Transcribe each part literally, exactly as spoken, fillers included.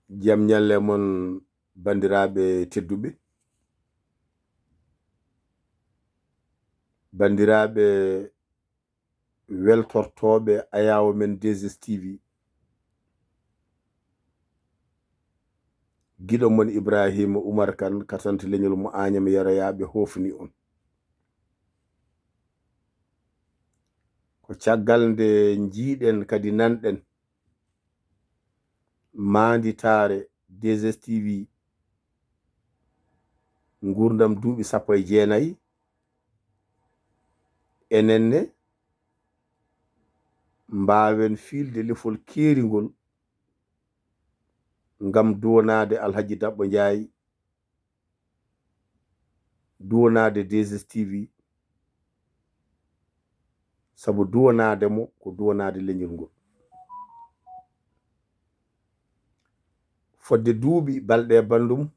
Jam ñalle mon, banndiraaɓe tedduɓe, banndiraaɓe weltortooɓe ayaawo men deux S T V. Giɗo mon Ibrahima Umar Kan, katante leñol mo Añam Yaroyaaɓe, hoofni on. Ko caggal nde njiiɗen kadi nanɗen maanditaare deux S T V, nguurndam duuɓi sappo e jeenayi, enen ne mbaawen fiilde lefol keeringol ngam duwanaade Alhaji Daɓɓo Njaay, duwanaade deux S T V, sabu duwanaade mo ko duwanaade leñol ngol. Fodde duuɓi balɗe e banndum,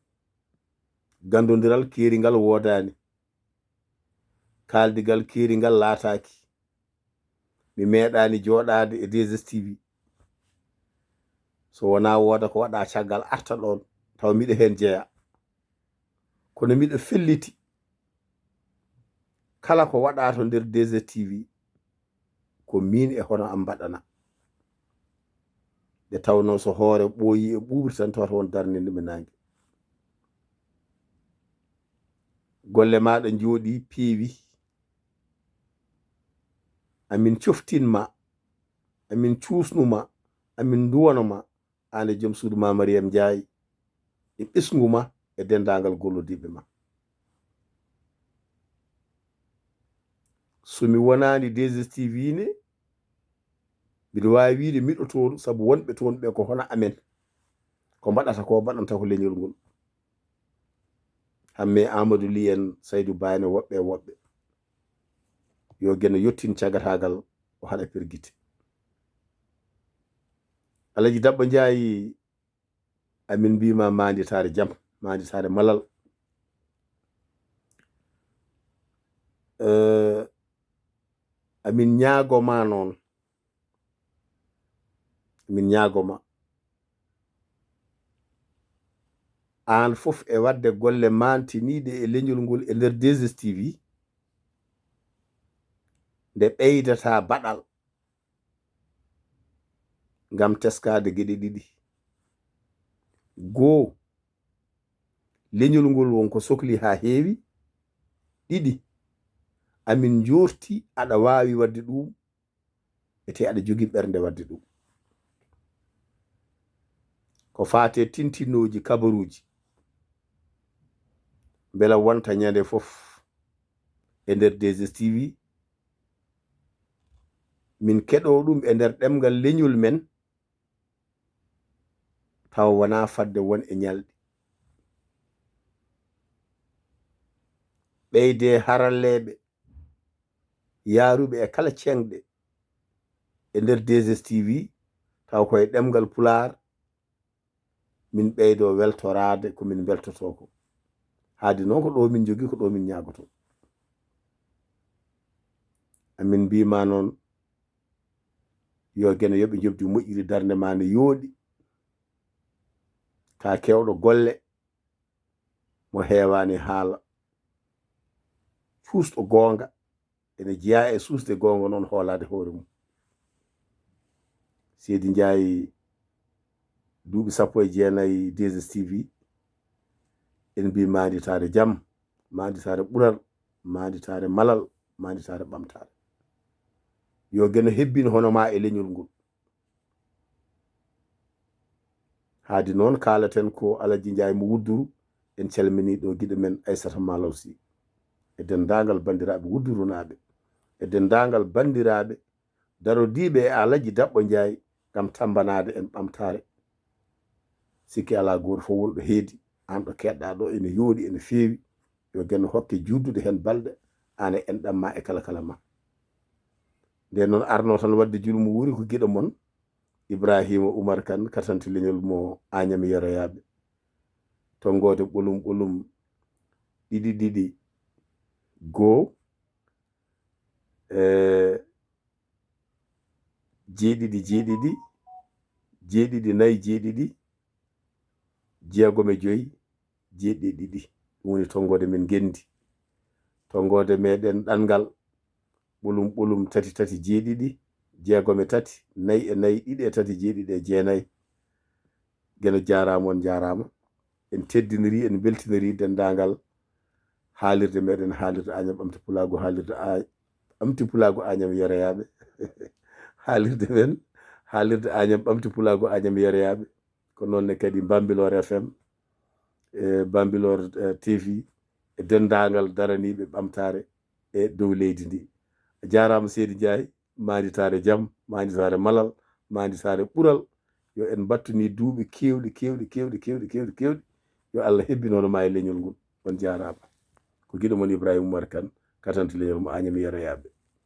ganndondiral keeringal woodaani, kaaldigal keeringal laataaki. Mi meeɗaani jooɗaade e deux S T V so wonaa wooda ko waɗa caggal arta ɗoon, tawa miɗo heen jeyaa. Kono miɗo felliti kala ko waɗa to nder deux S T V, ko miin e hono am mbaɗana. Nde tawnoo so hoore ɓooyi e ɓuuɓri tan, tawata won darnde nde mi naange. Golle maaɗa njooɗii, peewi. Amin coftin ma, amin cuusnu ma, amin nduwano ma, aan e joom suudu ma Mariyam Njaay, e ɓesngu ma, e denndaangal gollodiiɓe ma. So mi wonaani deux S T V ne, mbiɗo waawi wiyde miɗo toon, sabu wonɓe toon ɓe ko hono amen. Ko mbaɗata ko, mbaɗanta ko leñol ngol. Hamme Amadou Ly en, Saydou Ba en, woɓɓe e woɓɓe. Yo Geno yettin cagataagal, o haɗa pergite. Alaji Daɓɓo Njaay, amin mbiima maanditaare jam, maanditaare malal. Eh, amin ñaago ma noon, amin ñaago ma, aan fof e waɗde golle maantiniiɗe e leñol ngol e nder deux S T V, nde ɓeydata baɗal ngam teskaade geɗe ɗiɗi. Goo, leñol ngol won ko sokli haa heewi. Ɗiɗi, amin njoorti aɗa waawi waɗde ɗum, ete aɗa jogii ɓernde waɗde ɗum. Ko faati e tintinooji, kabaruuji, mbela wonta ñande fof e nder deux S T V, min keɗoo ɗum e nder ɗemngal leñol men, tawa wonaa fadde won e ñalɗi. Ɓeydee haralleeɓe yaaruɓe e kala ceŋɗe e nder deux S T V, tawa ko e ɗemngal Pulaar min ɓeydoo weltoraade ko min mbeltotoo ko. Haadi noon ko ɗo min njogii, ko ɗo min ñaagotoo. Amin mbiima noon, yo Geno yoɓe njoɓdi moƴƴiri, darnde ma ne yooɗi. Ka keewɗo golle, mo heewaani haala, cuusɗo goonga, ene jeyaa e suusde goonga noon hoolaade hoore mum. Seydi Njaay, duuɓi sappo e jeenayi deux S T V, en mbii maanditaare jam, maanditaare ɓural, maanditaare malal, maanditaare ɓamtaare. Yo Geno hebbin hono ma e leñol ngol. Haadi noon, kaalaten ko Alaji Njaay mo Wudduru, en calminii ɗo giɗo men Aysata Malaw Sy, e denndaangal banndiraaɓe Wuddurunaaɓe, e denndaangal banndiraaɓe darodiiɓe e Alaji Daɓɓo Njaay ngam tammbanaade en ɓamtaare. Sikke alaa, gooto fof won ɗo heedi, aan ɗo keedɗaa ɗo ene yooɗi, ene feewi. Yo Geno hokke juutdude heen balɗe, aan e enɗam ma e kala kala ma. Nden noon arno tan waɗde julmu wuuri ko giɗo mon, Ibrahima Umar Kan, katante leñol mo Añam Yeroyaaɓe. Tonngoode ɓolum ɓolum, ɗiɗi ɗiɗi, goo, e jeeɗiɗi jeeɗiɗi, jeeɗiɗi nayi jeeɗiɗi, jeegom e joyi, jeeɗiɗi e ɗiɗi. Ɗum woni tonngoode men ngenndi. Tonngoode meɗen ɗanngal, ɓolum ɓolum tati tati jeeɗiɗi, jeegom e tati, nayi e nayi, ɗiɗi e tati, jeeɗiɗi e jeenayi. Geno jaaraama, on njaaraama. En teddiniri, en mbeltiniri denndaangal haalirde meɗen, haalirde Añam Ɓamte Pulaagu, haalirde A-, Ɓamte Pulaagu Añam Yeroyaaɓe. Haalirde men, haalirde Añam Ɓamte Pulaagu Añam Yeroyaaɓe. Ko noon ne kadi Bambilor F M, e Bambilor, eh, T V, e denndaangal daraniiɓe ɓamtaare e dow leydi ndi. A jaaraama, Seydi Njaay, maanditaare jam, maanditaare malal, maanditaare ɓural. Yo en mbattu ni duuɓi keewɗi, keewɗi, keewɗi, keewɗi, keewɗi, keewɗi. Yo Allah hebbin hono ma e leñol ngol. On jaaraama. Ko giɗo mon Ibrahima Umar Kan, katante leñol mo Añam Yeroyaaɓe.